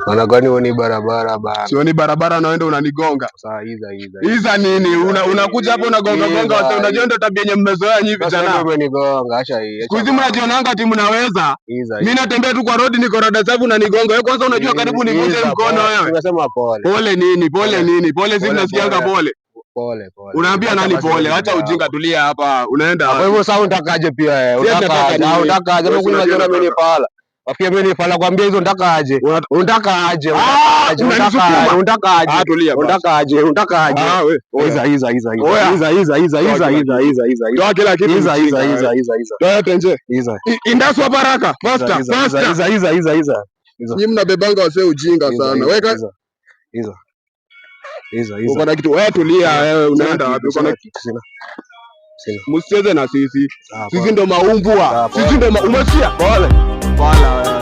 Maana kwani huoni barabara bana? Sioni barabara na wewe unanigonga. Sasa iza iza. Iza nini? Unakuja hapo unagonga gonga watu, unajua ndio tabia yenye mmezoea nyinyi Sasa vijana. ndio umenigonga, acha hii. Siku hizi mnajionanga ati mnaweza. Iza. Mimi natembea tu kwa road niko rada sababu unanigonga. Wewe kwanza unajua karibu nivunje mkono wewe. Unasema pole. Pole nini? Pole nini? Pole si Pole, mnasikianga pole. pole. Pole pole. Unaambia Acha nani basi pole? niende Acha hapo. ujinga, tulia hapa. Unaenda Kwa wapi? hivyo sasa unatakaje pia wewe? Si nataka Unataka aje? nini? Unataka aje? Wewe Mimi si unajua unajua mimi ni nataka. fala. Wafikia mimi ni fala kwambia hizo unataka aje? Unataka aje? Ah, Unataka aje? unanisukuma. Unataka aje? Ah, tulia basi. Unataka aje? Unataka aje? Ah, we. Oya. Iza iza iza iza. Oya. Iza iza iza Toa iza kila iza iza iza iza. Toa kila kitu. Iza iza mjinga, iza wewe. iza iza. Toa yote nje. Iza. Indaswa baraka. Faster, Iza faster. iza iza iza iza. Iza. Nyinyi mnabebanga wasee ujinga Iza, sana. iza, Weka iza. Iza. Iza iza. uko na kitu. Wewe tulia wewe, unaenda wapi? Uko na kitu sina. Sina. Msicheze na sisi. Sawa, Sisi pole. ndo maumbwa. Sawa, Sisi ndo umesikia? Pole. Pala wewe.